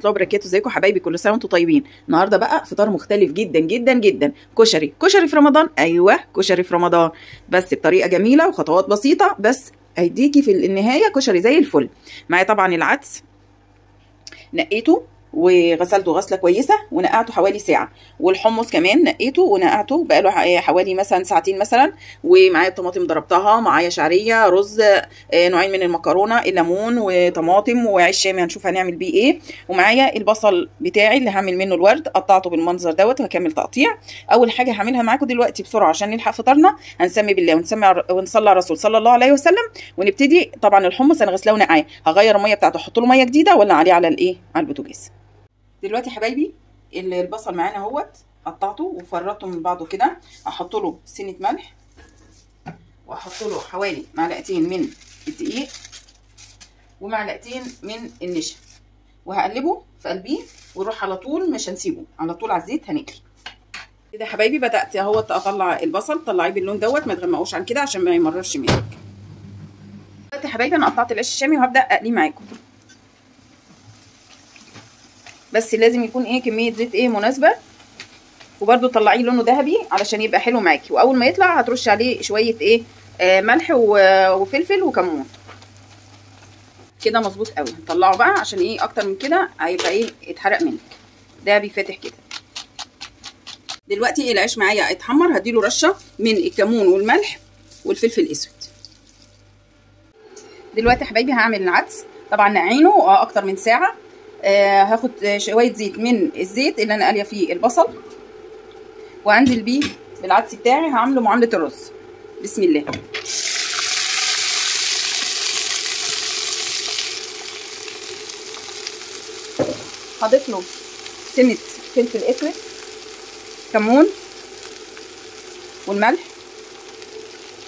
الله وبركاته. ازيكم حبايبي؟ كل سنة وانتم طيبين. النهارده بقى فطار مختلف جدا جدا جدا، كشري. كشري في رمضان؟ ايوه كشري في رمضان، بس بطريقة جميلة وخطوات بسيطة، بس هيديكي في النهاية كشري زي الفل. معايا طبعا العدس، نقيته وغسلته غسله كويسة ونقعته حوالي ساعة، والحمص كمان نقيته ونقعته بقاله حوالي مثلا ساعتين مثلا. ومعايا الطماطم ضربتها، معايا شعرية، رز، نوعين من المكرونه، الليمون وطماطم وعيش شامي هنشوف هنعمل بيه ايه. ومعايا البصل بتاعي اللي هعمل منه الورد، قطعته بالمنظر دوت وهكمل تقطيع. اول حاجة هعملها معاكم دلوقتي بسرعة عشان نلحق فطارنا، هنسمي بالله ونسمي ونصلي على الرسول صلى الله عليه وسلم ونبتدي. طبعا الحمص انا غسلاه ونقعاه، هغير المية بتاعته، احط له مية جديدة ولا عليه على الايه، على البوتاجاز. دلوقتي حبايبي البصل معانا اهوت، قطعته وفرطته من بعضه كده. احط له سنة ملح، واحط له حوالي معلقتين من الدقيق ومعلقتين من النشا، وهقلبه في قلبية ونروح على طول، مش هنسيبه على طول على الزيت، هنقلي كده. حبايبي بدات اهوت اطلع البصل، طلعيه باللون دوت، ما تغمقوش عن كده عشان ما يمررش منك. دلوقتي حبايبي انا قطعت العيش الشامي وهبدا اقلية معاكم، بس لازم يكون ايه كمية زيت ايه مناسبة، وبرده طلعيه لونه ذهبي علشان يبقى حلو معاكي. واول ما يطلع هترشي عليه شوية ايه ملح وفلفل وكمون كده، مظبوط قوي. هنطلعه بقى عشان ايه اكتر من كده هيبقى ايه اتحرق منك، دهبي فاتح كده. دلوقتي العيش معايا اتحمر، هديله رشه من الكمون والملح والفلفل الاسود. دلوقتي حبايبي هعمل العدس، طبعا نقعينه اكتر من ساعة. هاخد شوية زيت من الزيت اللي انا قاليه فيه البصل، وانزل بيه بالعدس بتاعي. هعمله معاملة الرز، بسم الله. هضيف له سنة فلفل اسود، كمون والملح.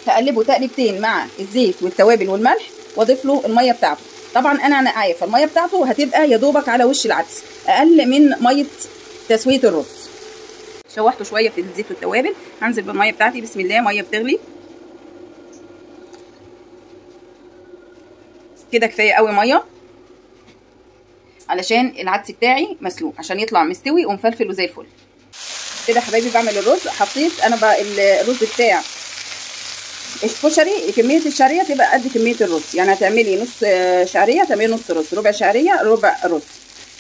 هقلبه تقلبتين مع الزيت والتوابل والملح، واضيف له المية بتاعته. طبعا انا نقعاه، فالميه بتاعته هتبقى يا دوبك على وش العدس، اقل من مية تسويه الرز. شوحته شوية في الزيت والتوابل، هنزل بالمية بتاعتي، بسم الله. مية بتغلي كده، كفاية قوي مية علشان العدس بتاعي مسلوق، عشان يطلع مستوي ومفلفل وزي الفل كده. حبايبي بعمل الرز، حطيت انا بقى الرز بتاع الكشري، كمية الشعرية تبقى قد كمية الرز، يعني هتعملي نص شعرية تعملي نص رز، ربع شعرية ربع رز.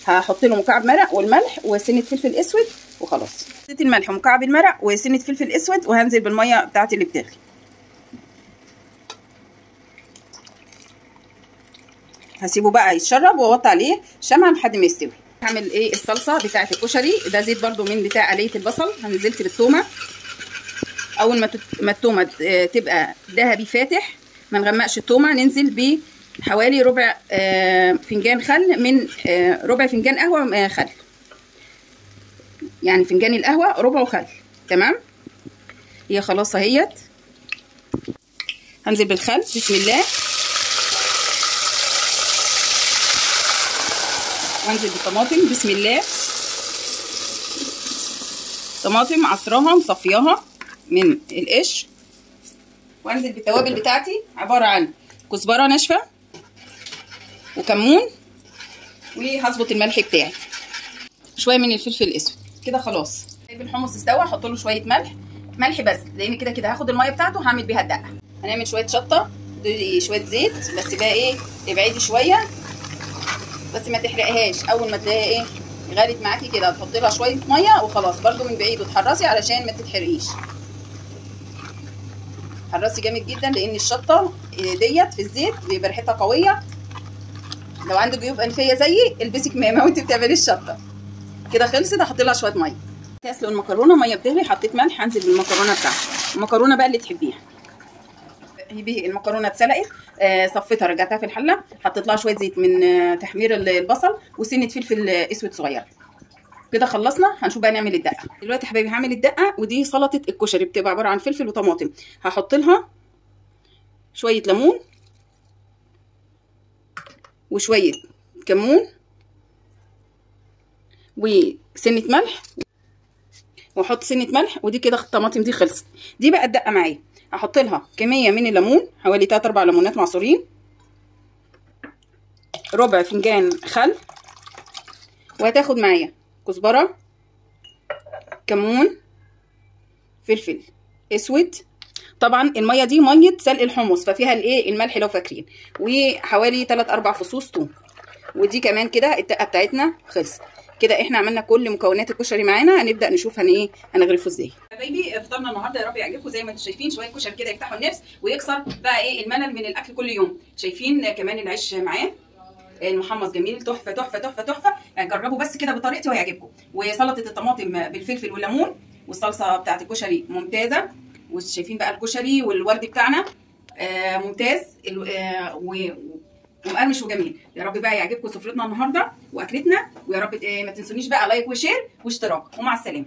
هحط له مكعب مرق والملح وسنة فلفل اسود وخلاص. حطيت الملح ومكعب المرق وسنة فلفل اسود، وهنزل بالمية بتاعتي اللي بتغلي. هسيبه بقى يتشرب واوطي عليه شمعة لحد ما يستوي. هعمل ايه الصلصه بتاعه الكشري، ده زيت برده من بتاع قليه البصل. نزلت بالثومه، اول ما التومه تبقى ذهبي فاتح، ما نغمقش التومه، ننزل بحوالي ربع فنجان خل، من ربع فنجان قهوة خل، يعني فنجان القهوة ربعه خل، تمام. هي خلاص اهيت، هنزل بالخل، بسم الله، وانزل بالطماطم، بسم الله. طماطم عصراها مصفياها من القش، وانزل بالتوابل بتاعتي، عبارة عن كزبره ناشفة وكمون، وهظبط الملح بتاعي، شوية من الفلفل الاسود كده. خلاص الحمص استوى، احط له شوية ملح، ملح بس لان كده كده هاخد المية بتاعته هعمل بيها الدقة. هنعمل شوية شطه، شوية زيت بس بقى ايه ابعدي شوية، بس ما تحرقهاش. اول ما تلاقيها ايه غلت معاكي كده هتحطي لها شوية مية وخلاص، برده من بعيد وتحرصي علشان ما تتحرقيش. حرصي جامد جدا لان الشطه ديت في الزيت بيبقى ريحتها قوية. لو عندك جيوب انفيه زيي البسي كمامه وانت بتعملي الشطه. كده خلصت، هحط لها شوية مية. اسلق المكرونه، مية بتغلي، حطيت ملح، هنزل بالمكرونه بتاعتي، المكرونه بقى اللي تحبيها. المكرونه اتسلقت، صفيتها رجعتها في الحلة، حطيت لها شوية زيت من تحمير البصل وسنة فلفل اسود صغيرة. كده خلصنا، هنشوف بقى نعمل الدقة. دلوقتي يا حبايبي هعمل الدقة، ودي سلطة الكشري، بتبقى عبارة عن فلفل وطماطم. هحط لها شوية ليمون وشوية كمون وسنة ملح، واحط سنة ملح، ودي كده الطماطم دي خلصت. دي بقى الدقة معايا، هحط لها كمية من الليمون، حوالي 3 4 ليمونات معصورين، ربع فنجان خل، وهتاخد معايا كزبره، كمون، فلفل اسود. طبعا المية دي مية سلق الحمص ففيها الايه الملح لو فاكرين، وحوالي 3 4 فصوص ثوم. ودي كمان كده الدقة بتاعتنا خلصت. كده احنا عملنا كل مكونات الكشري معانا. هنبدا نشوف ايه هنغرفه ازاي. حبايبي فطارنا النهارده يا رب يعجبكم. زي ما انتم شايفين شوية كشري كده يفتحوا النفس ويكسر بقى ايه الملل من الاكل كل يوم. شايفين كمان العيش معاه المحمص جميل، تحفة تحفة تحفة تحفة. جربوا بس كده بطريقتي وهيعجبكم. وسلطة الطماطم بالفلفل والليمون والصلصه بتاعت الكشري ممتازة. وشايفين بقى الكشري والورد بتاعنا ممتاز ومقرمش وجميل. يا رب بقى يعجبكم سفرتنا النهارده واكلتنا، ويا رب ما تنسونيش بقى like و share واشتراك، ومع السلامة.